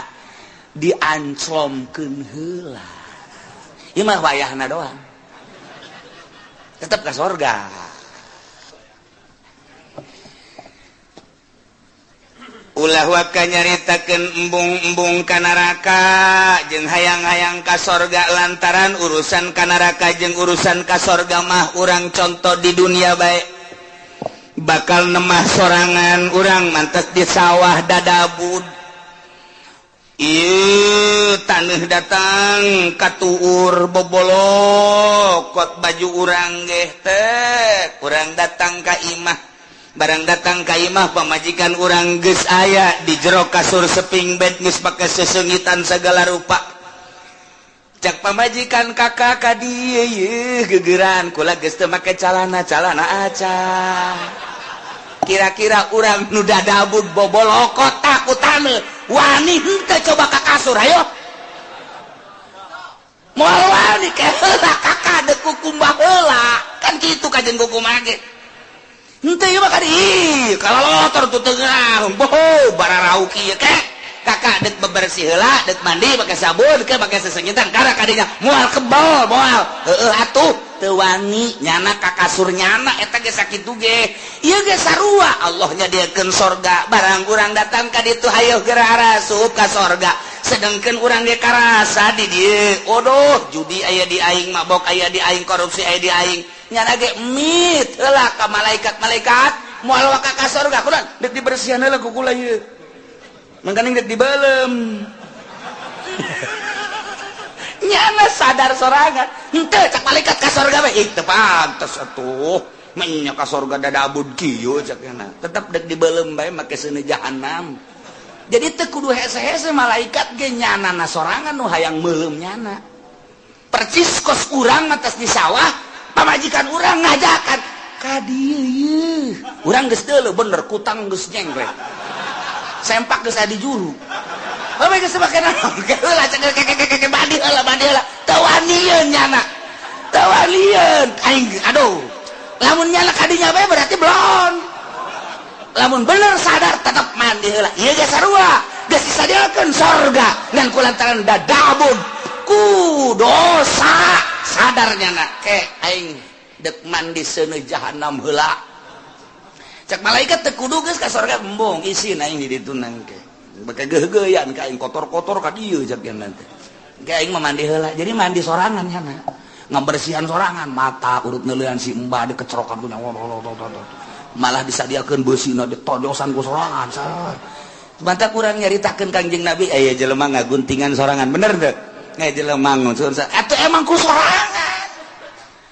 dianclomkeun heula, ieu mah wayahna doang tetep ka sorga. Ulah waka nyaritakeun embung-embung ka neraka jeung hayang-hayang ka sorga, lantaran urusan ka neraka jeung urusan ka sorga mah urang contoh di dunia bae. Bakal nemah sorangan urang mantes di sawah dadabud. Ieu taneuh datang katuur bobolokot baju urang geh teh, urang datang ka imah. Barang datang ka imah pamajikan urang geus aya di jero kasur seping bed geus pake sesengitan segala rupa. Cak pamajikan kakak ka dieu yeuh gegeran kula geus teu make calana, calana aca. Kira-kira urang nu dadabud bobolokot takutan wani henteu coba ka kasur ayo. Moal wani ke heula kakak deuk kukumbah heula. Kan kitu kajen kukumbah ge. Henteu ieu mah ka dieu kalalotor tuh tengah boho bararauki ieu ke. Kakak dek bebersih heula, dek mandi pakai sabun, ke pakai sesengitan, karena kadinya moal kebal, moal. Heueuh atuh. Teu wani nyana ka kasur nyana eta ge sakitu ge. Ieu ge sarua Allah nyadiakeun sorga, barang urang datang ka ditu hayoh geura arasup ka sorga. Sedangkan urang ge karasa di dieu, odoh judi aya di aing, mabok aya di aing, korupsi aya di aing. Nyana ge mit heula ka malaikat-malaikat moal waka ka sorga kunaon deuk dibersihan heula ku kula ieu. Mangkaning deuk dibeuleum. Nyana sadar sorangan henteu cak malaikat ka sorga we ih teu pantes atuh menya ka sorga dadabud kieu cak nyana tetep deuk dibeuleum bae make seuneu jahanam. Jadi teu kudu hese-hese malaikat ge nyanana sorangan nu hayang meuleum nyana. Percis kos urang mah tos di sawah pamajikan urang ngajakan ka dieu ieu urang geus deuleu bener kutang geus nyengklek sempak geus aya di juru. Bae geus make naon heula cek keke mandi heula mandi heula teu wanian nyana teu wanian aing aduh lamun nyana kadinya bae berarti belon lamun bener sadar tetep mandi heula ieu ge sarua geus disadiakeun sorga ngan kulantaran dadabun ku dosa sadar nyana ke aing deuk mandi seuneu jahanam heula cek malaikat teu kudu geus ka sorga embung isin aing di ditu nangke beke geugeuyan ka aing kotor-kotor ka dieu cek nanti ke aing mah mandi heula. Jadi mandi sorangan nyana ngabersihan sorangan mata urut neuleuan si embah dikecerokan ku malah disadiakeun beusina ditojosan ku sorangan. Mantap urang nyaritakeun Kangjeng Nabi aya jelema ngaguntingan sorangan bener teu aya jelema ngusun atuh emang ku sorangan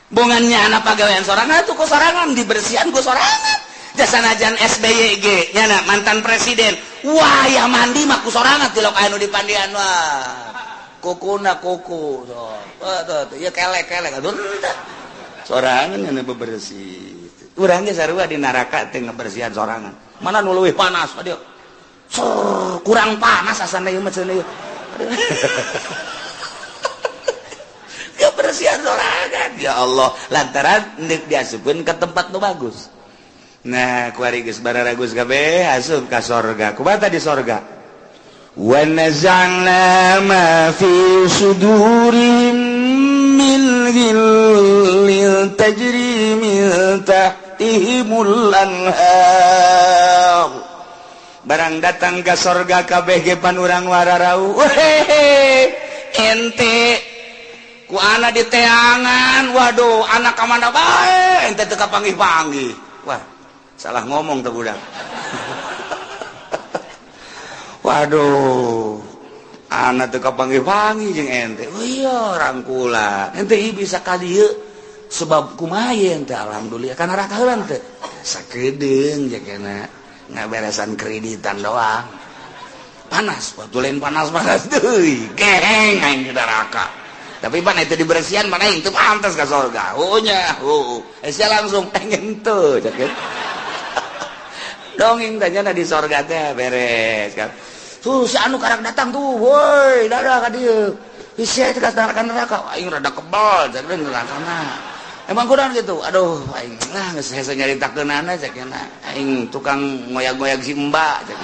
bongannya anak pagawean sorangan atuh ku sorangan dibersihan ku sorangan jasanajan SBY ge nyana mantan presiden wah ya mandi mah ku sorangan tilok anu di pandian wah kukuna kuku so tuh ya kelek-kelek aduh sorangan nyana bebersih urang ge sarua di neraka teh ngabersihan sorangan mana nu leuwih panas aduh kurang panas asana ieu mah cenah ieu kebersihan sorangan ya Allah lantaran deuk diasupkeun ka tempat nu bagus. Nah kuari geus bararagus kabeh asup ka sorga kumaha di sorga wa naza'na ma fi sudurihim min ghillin tajri min tahtihimul anhar. Barang datang ka sorga kabeh ge pan urang wararau hehe ente ku ana di teangan waduh anak ka mana bae ente teu kapanggih-panggih wah salah ngomong tuh budak. Waduh anak teu kapanggih-panggih jeung ente oh iya rangkula ente ieu bisa ka dieu sebab kumaha ente alhamdulillah kana neraka heula teh sakedeung jakena ngaberesan kreditan doang panas waktu lain panas-panas deui geheng aing di neraka tapi pan itu dibersihan mana itu pantas ka sorga oh nya oh sia langsung pengen teu cak dongeng tanya di sorga teh beres kan tuh si anu karak datang tuh woi dadah ka dieu sia teh ka neraka aing rada kebal cak nerakana emang kurang gitu aduh aing lah geus hese nyaritakeunana cak aing tukang ngoyag-ngoyag si mbak cak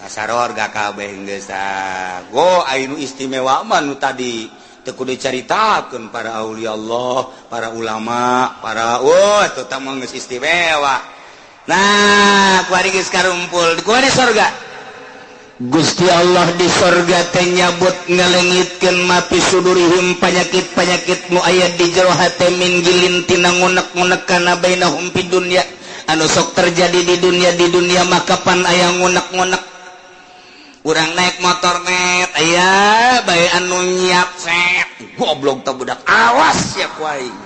kasarorga kabeh geus go aing nu istimewa mah nu tadi teu kudu dicaritakeun para aulia Allah para ulama para wah eta mah geus istimewa. Nah kuari geus karumpul kuari sorga Gusti Allah di sorga teh nyabut ngalengitkeun mapi sudurihim panyakit-panyakit nu aya di jero hate min gilin tina ngunek-ngunek kana bainahum fid dunya anu sok terjadi di dunia maka pan aya ngunek-ngunek urang naik motor net aya bae anu nyiap set goblok teh budak awas sia ku aing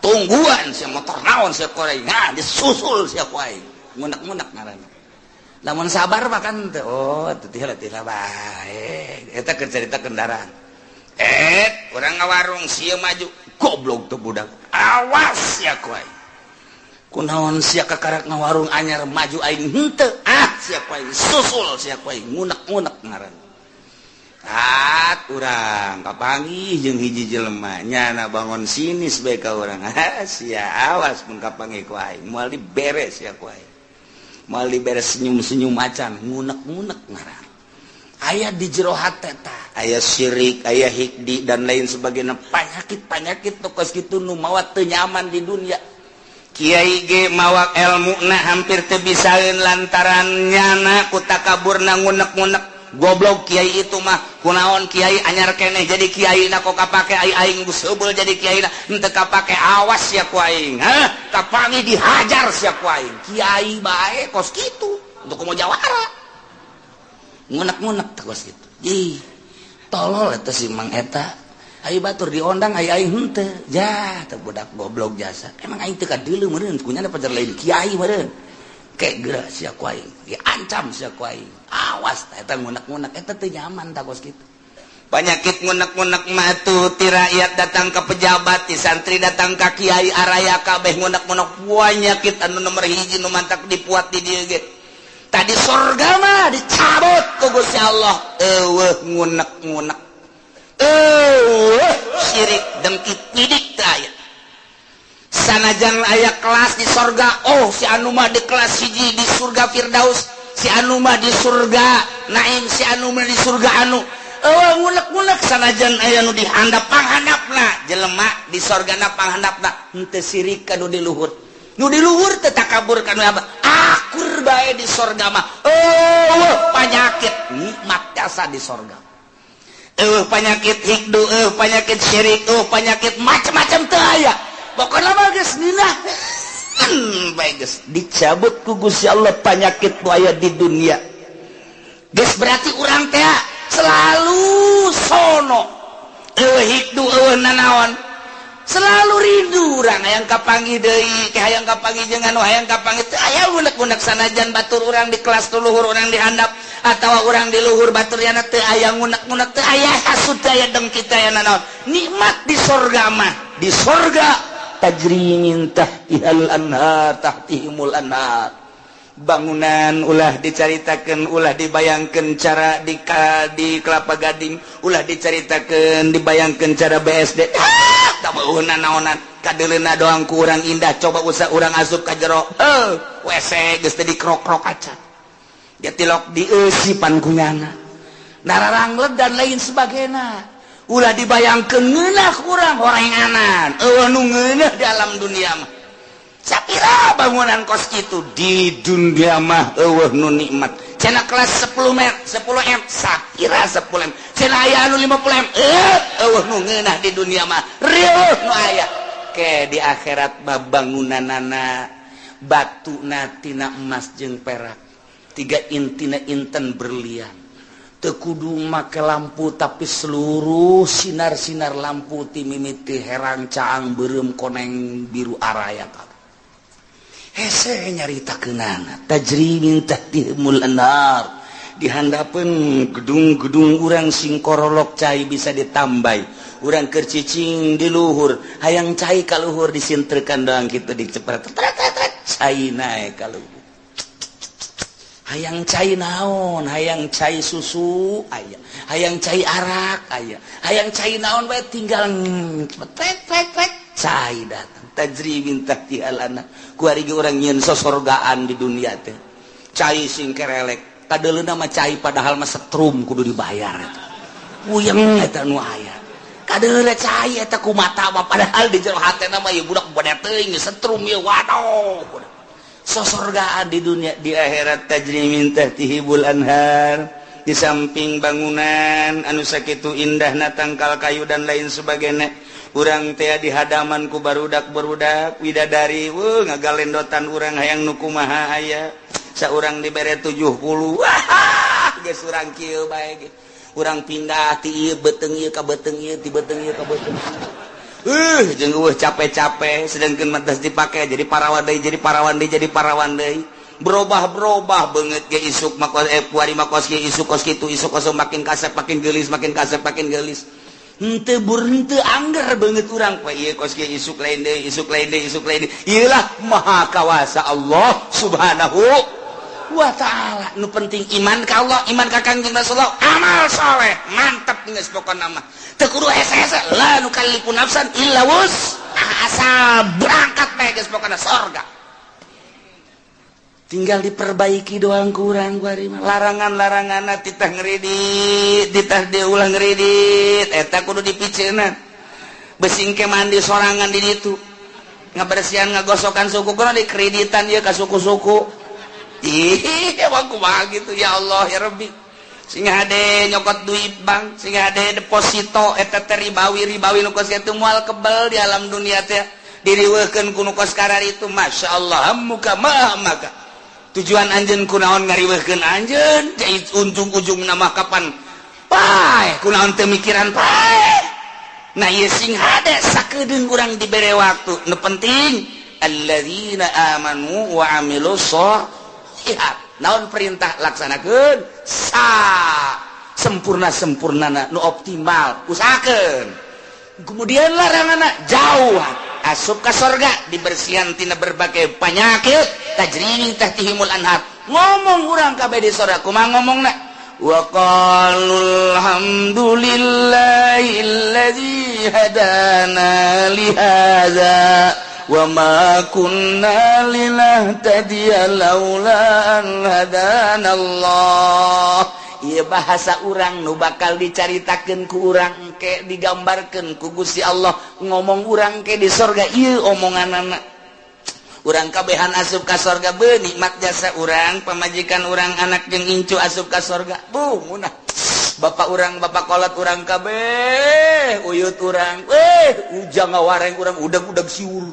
tungguan sia motor naon sia ku aing nah disusul sia ku aing ngunek-ngunek ngaranna lamun sabar mah kan teh oh teu teh bae eta keur carita kendaraan urang ngawarung sia maju goblok teh budak awas sia ku aing kunaon sia kakarak ngawarung anyar maju aing henteu ah sia ku aing susul sia ku aing ngunek-ngunek ngaranna At urang kapanggih jeung hiji jelema nyana bangun sinis bae ka urang ah sia awas mun kapanggih ku aing moal diberes sia ku aing moal diberes senyum-senyum macan ngunek-ngunek ngaran Aya di jero hate tah, aya syirik, aya hikdi dan lain sebagainya, penyakit-penyakit nu kos kitu nu mawa teu nyaman di dunia. Kiai ge mawa elmuna hampir teu bisaeun lantaran nyana ku takaburna ngunek-ngunek. Goblok kiai itu mah, kunaon kiai anyar keneh jadi kiai na kok kapake, ai aing geus heubeul jadi kiai na henteu kapake, awas sia ku aing, hah kapangi dihajar sia ku aing. Kiai bae kos kitu untuk komo jawara ngunek-ngunek teh kos kitu. Ih tolol eta si Mang eta, ai batur diondang ai aing henteu jah teh budak goblok jasa. Emang aing teu kadeuleu meureun kunyana pajar lain kiai meureun. Kayak geura sia ku aing, diancam sia ku aing. Awas eta ngunek-ngunek eta teu nyaman tah kos kitu. Penyakit ngunek-ngunek mah tuh ti rakyat datang ke pejabat, ti santri datang ka kiai, araya kabeh ngunek-ngunek. Penyakit anu nomor hiji nu mantak dipuat di dieu ge. Tadi sorga mah dicabut ku Gusti Allah, eueuh ngunek-ngunek. Eueuh syirik dengki ngidik teu aya. Sanajan aya kelas di sorga, oh si anu mah di kelas hiji di surga Firdaus, si anu mah di surga Naim, si anu mah di surga anu. Eueuh ngunek-ngunek sanajan aya nu dihandap panghandapna jelema di sorgana panghandapna henteu sirik ka nu di luhur. Nu di luhur teu takabur ka nu abah. Akur bae di sorga mah. Eueuh panyakit nikmat jasa di sorga. Eueuh panyakit hikdu, eueuh panyakit syirik, eueuh panyakit macam-macam teu aya. Pokoknya mah geus ngeunah bae geus dicabut ku Gusti Allah panyakit nu aya di dunia. Geus berarti urang teh selalu sono. Eueuh hikdu, eueuh nanaon. Selalu rindu urang hayang kapanggih deui, ke hayang kapanggih jeung anu hayang kapanggih teu aya ngunek-ngunek sanajan batur urang di kelas tu luhur urang dihandap atawa urang di luhur batur yana teu aya ngunek-ngunek, teu aya hasud, teu aya dengki, teu aya nanaon. Nikmat di sorga mah, di sorga tajri min tahtihal anhar, tahtihimul anhar. Bangunan ulah dicaritakeun, ulah dibayangkeun cara di Kelapa Gading, ulah dicaritakeun dibayangkeun cara BSD. Ah, tak eueuh naonan, kadeuleuna doang ku urang indah, coba usah urang asup ka jero. WC geus teh dikrok-krok acan. Dia tilok dieusipan ku nyana. Nararanglet dan lain sebagainya. Ulah dibayangkeun ngeunah urang horenganan. Eueuh nu ngeunah di alam dunia mah. Sapira bangunan kos kitu di dunia mah eueuh nu nikmat. Cenah kelas 10 m, 10 m, sapira 10 m. Cenah aya anu 50 m. Eueuh nu ngeunah di dunia mah. Rieuh nu aya. Ke di akhirat mah bangunanana batuna tina emas jeung perak. Tiga intina inten berlian. Teu kudu make lampu tapi seluruh sinar-sinar lampu ti mimiti herang caang beureum koneng biru araya kabeh. Hese nyaritakeunana tajri min tahtihimul anhar. Di handapeun gedung-gedung urang sing korolok cai bisa ditambai. Urang keur cicing di luhur, hayang cai ka luhur disintrekan doang kitu dicepret. Cai naek ka luhur. Hayang cai naon, hayang cai susu aya, hayang cai arak aya, hayang cai naon bae tinggal tet tet tet cai datang. Tajri min tahtihal anhar. Kuari ge urang nyieun sosorgaan di dunia teh. Cai sing kerelek, kadeuleuna mah cai padahal mah setrum kudu dibayar eta. Puyeng eta nu aya. Kadeuleuna cai eta ku mata mah padahal di jero hatena mah ieu budak bade teuing setrum ieu waduh. Sosorgaan di dunia, di akhirat tajri min tahtihimul anhar. Di samping bangunan anu sakitu indahna tangkal kayu dan lain sebagainya, urang teh di hadaman ku barudak-barudak widadari, weuh ngagalendotan urang hayang nu kumaha aya. Saurang dibere 70. Wah, geus urang kieu bae ge. Urang pindah ti ieu beuteung ieu ka beuteung ieu, ti beuteung ieu ka beuteung ieu. Jeung eueuh capek-capek sedangkeun mah geus dipake jadi parawan deui, jadi parawan deui, jadi parawan deui. Berubah-berubah beungeut ge isuk mah kos, puari mah kos kieu, isuk kos kitu, isuk kos makin kasep makin geulis, makin kasep makin geulis. Henteu bur henteu angger beungeut urang poe ieu kos kieu isuk lain deui, isuk lain deui, isuk lain deui. Ieu lah maha kawasa Allah Subhanahu wa ta'ala. Nu penting iman ka Allah, iman ka Kangjeng Rasulullah, amal soleh, mantep geus pokona mah. Teu kudu hese-hese, la nukallifu nafsan illa wus'aha, asal berangkat bae geus pokona sorga. Tinggal diperbaiki doang kurang kuari mah. Larangan-larangan titah ngeridit, titah diulah ngeridit, eta kudu dipiceunan. Besing ke mandi sorangan di ditu. Ngabersihan ngagosokan suku kudu dikreditan ieu ka suku-suku. Ih, emang kumaha gitu ya Allah ya Rabbi. Sing hade nyokot duit bank, sing hade deposito eta teh ribawi-ribawi nu kos kitu moal kebel di alam dunia teh. Diriweuhkeun ku nu kos kararitu masyaallah muka maha maka. Tujuan anjeun kunaon ngariweuhkeun anjeun ujung-ujung nama kapan paeh kunaon teu mikiran paeh. Nah ieu sing hade sakedeung urang dibere waktu nu penting alladzina amanu wa amilus sholihat. Naon perintah laksanakeun sa sempurna-sempurnana nu optimal usahakeun. Kemudian laranganna jauh asup ka sorga dibersihan tina berbagai penyakit tajri min tahtihimul anhar. Ngomong urang kabeh di sorga kumaha ngomongna wa qalul hamdulillahilladzi hadana li hadza wa ma kunna linahtadiya laula an hadana Allah. Ieu bahasa urang nu bakal dicaritakeun ku urang engke digambarkeun ku Gusti Allah ngomong urang ke di sorga ieu omonganana. Urang kabehan asup ka sorga beuh nikmat jasa urang pamajikan urang anak jeung incu asup ka sorga buh munah bapak urang bapak kolot urang kabeh uyut urang ujang ngawareng urang udag-udag siur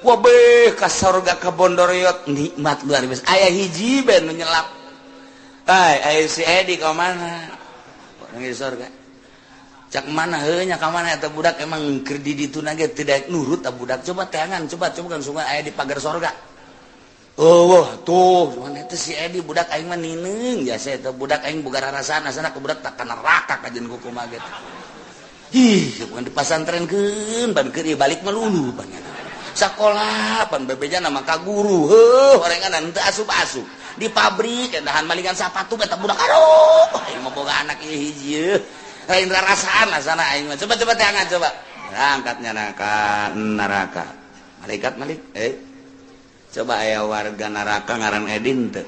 wabeh ka sorga ka bondoriot nikmat luar biasa aya hiji ben nu nyelap. Ay, ay si Edi ka mana? Orang di sorga. Cak mana heuh nya ka mana eta budak emang keur di ditu na ge tidak nurut eta budak. Coba teangan, coba coba kan sungai aya di pagar sorga. Oh, wah, tuh, mana eta si Edi budak aing mah nineung jasa eta budak aing boga rarasaan asana ka budak tak ka neraka kajeun kumaha ge. Ih, bukan dipasantrenkeun ban keur balik mah lulu pan. Sakola pan bebejana mah ka guru, heuh orengan teu asup-asup. Di pabrik endahan malingan sapatu eta budak aduh aing mah boga anak ieu hiji lain rarasaan asana aing mah coba coba teangan coba angkatnya neraka neraka malaikat malik coba aya warga neraka ngaran Edin teu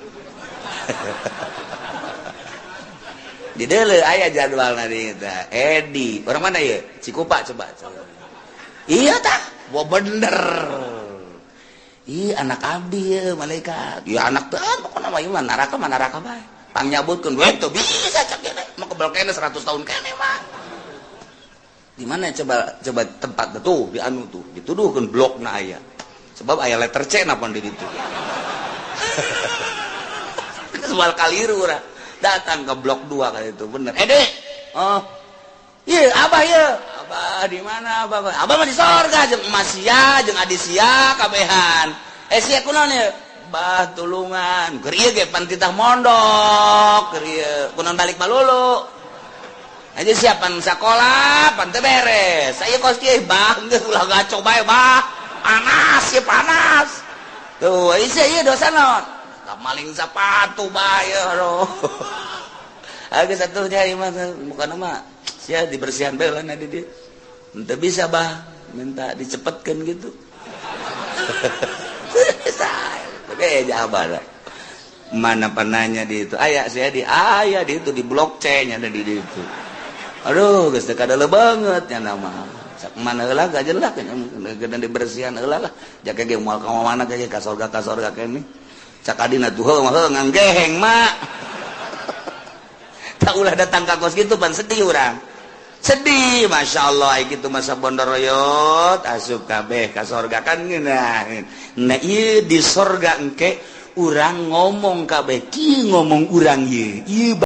di deuleu aya jadwalna di eta Edi orang mana ieu Cikupa coba coba iya tah bo bener. Ih anak abdi ya malaikat. Ya anak teh pokona mah ieu mah neraka mah neraka bae. Pangnyabutkeun we teu bisa cak kene. Mah kebel kene 100 tahun kene mah. Di mana coba coba tempat tuh di anu tuh dituduhkeun blokna aya. Sebab aya letter C napa di ditu. Soal kaliru urang. Datang ke blok 2 kali itu bener. Dek. Oh. Ieu abah ieu. Abah di mana abah? Abah mah di sorga jeung emas sia jeung adi sia kabehan. Sia kunaon ieu? Bah tulungan. Keur ieu ge pan titah mondok, keur ieu kunaon balik malulu. Aja siapan sakola pan teu beres. Saya kos kieu bah geus ulah gaco bae bah. Panas ieu panas. Tuh, sia ieu dosa naon? Maling sapatu bae aduh. Geus atuh nya ieu mah bukan mah sia dibersihan bae lah di dia. Henteu bisa bah, minta dicepetkeun gitu. Tapi ya abah lah. Mana penanya di itu? Aya sia di aya di itu di blok C nya ada di itu. Aduh, geus teu kadele banget nya nama. Sak mana heula gajelak nya dibersihan heula lah. Jake ge moal ka mana ge ka sorga kene. Cak adina tuh heuh mah heuh nganggeheng mak. Tak ulah datang ka kos kitu pan sedih urang. Sedih, masya Allah, gitu masa bondoroyot asup kabeh ka sorga kan ngeunah. Nah ieu di sorga engke urang ngomong kabeh, kieu ngomong urang ieu. Ieu